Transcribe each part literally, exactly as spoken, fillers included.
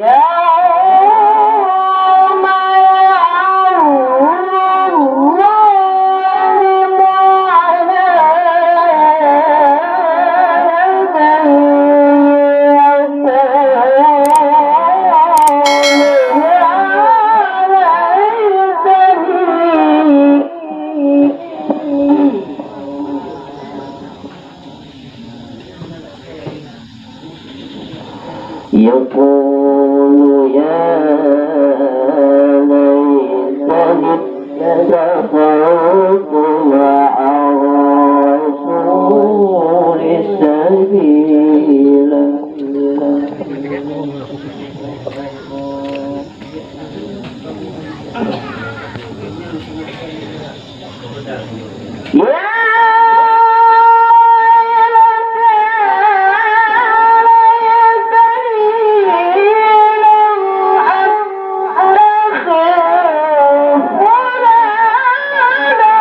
يوم يعض الظالم على يديه يقول يا ليتني يقول يا ليتني اتخذت مع الرسول سبيلا. يا ويلتى ليتني لم أتخذ فلانا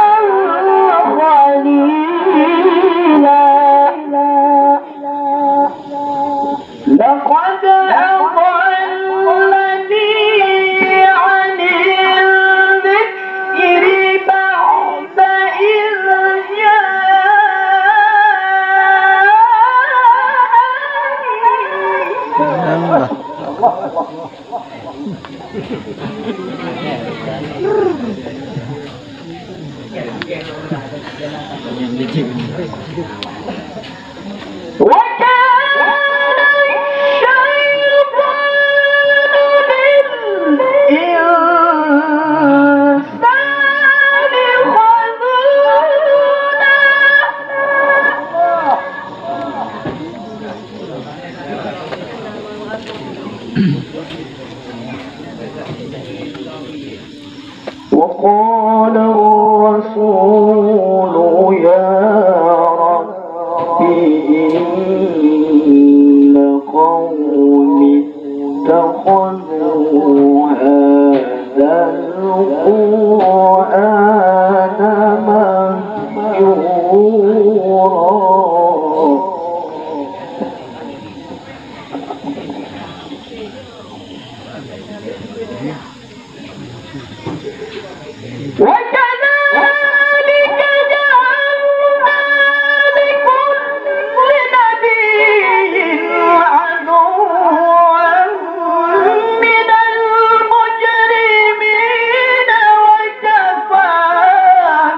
خليلا. لقد أضلني عن الذكر بعد إذ جاءني. وكان الشيطان للإنسان خذولا. وقال الرسول يا رب إن قومي اتخذوا هذا القرآن مهجورا. وكذلك جعلنا لكل نبي عدوا من المجرمين وكفى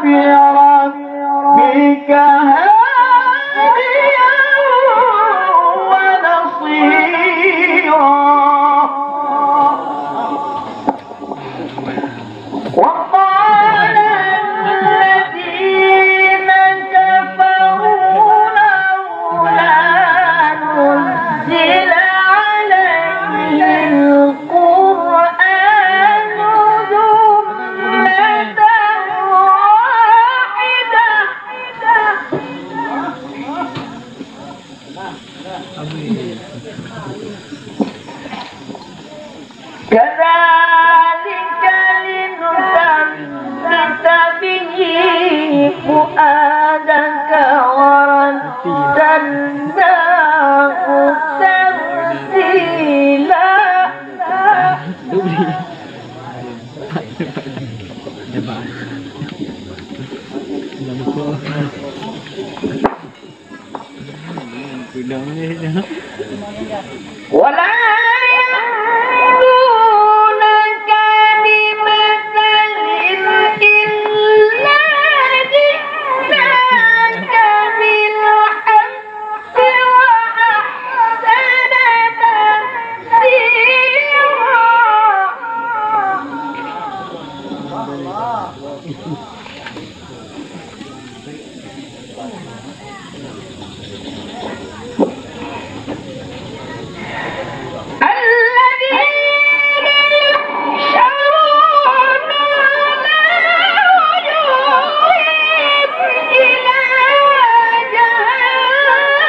بربك هاديا ونصيرا. وقال الذين كفروا لولا نزل عليه القرآن جملة واحدة. كذلك لنثبت به فؤادك ورتلناه ترتيلا. ولا يأتونك بمثل إلا جئناك بالحق وأحسن تفسيرا. الذين يحشرون على وجوههم إلى جهنم.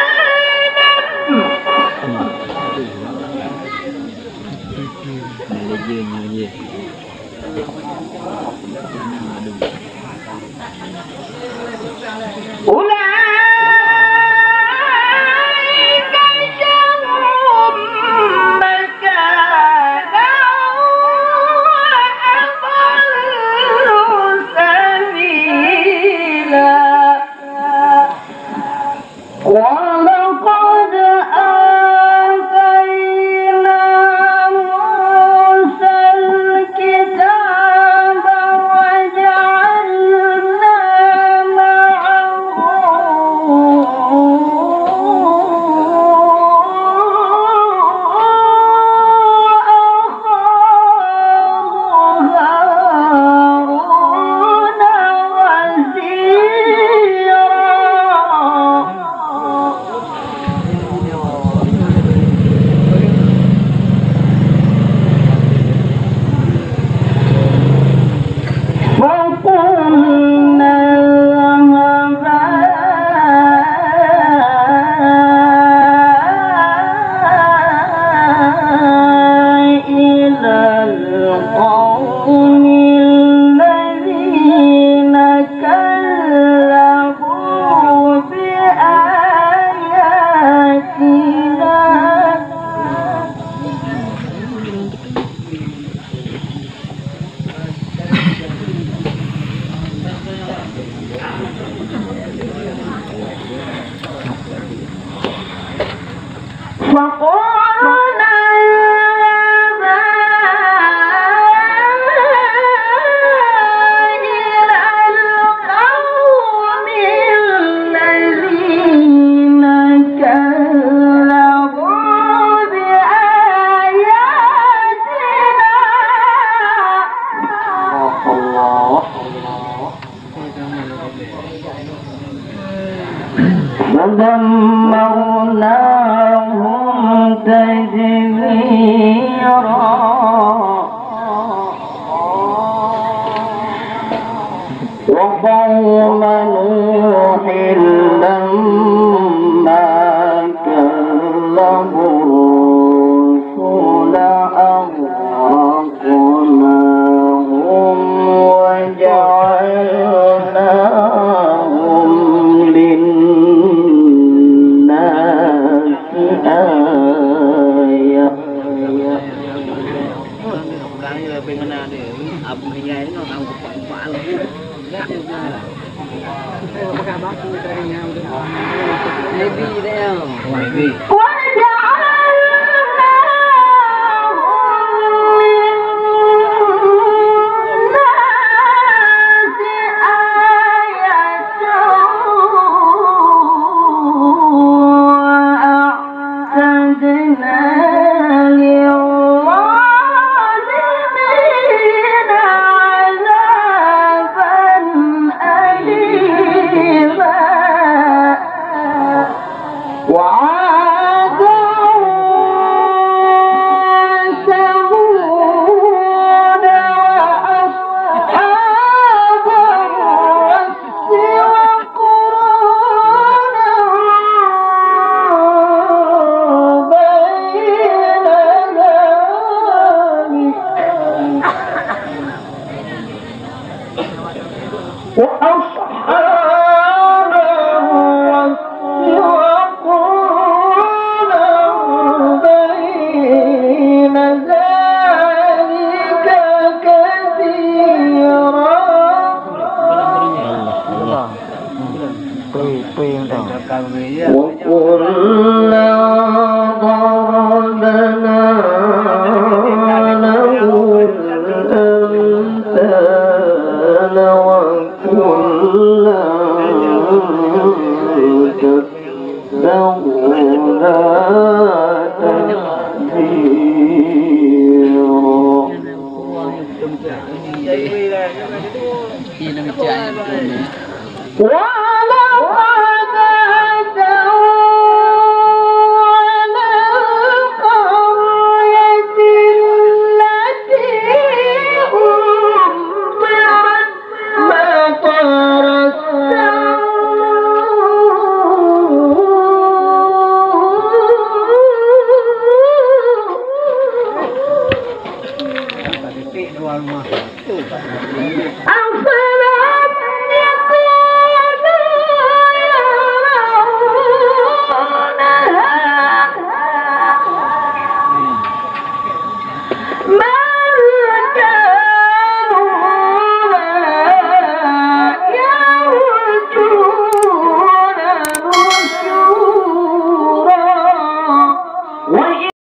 أولئك شر مكانا Bagaimana dia? Abu Hiyai tu, aku kupak-kupak lah. Nabi dia. Nabi. أعتدنا للظالمين عذابا أليما. وعادا وثمود وأصحاب الرس وقرونا بين ذلك وأصحاب الرس وقرونا بين ذلك كثيرا. وكلا ضربنا له الأمثال وكلا تدبرا. ولقد أتوا على القرية التي أمطرت مطر السوء. أفلم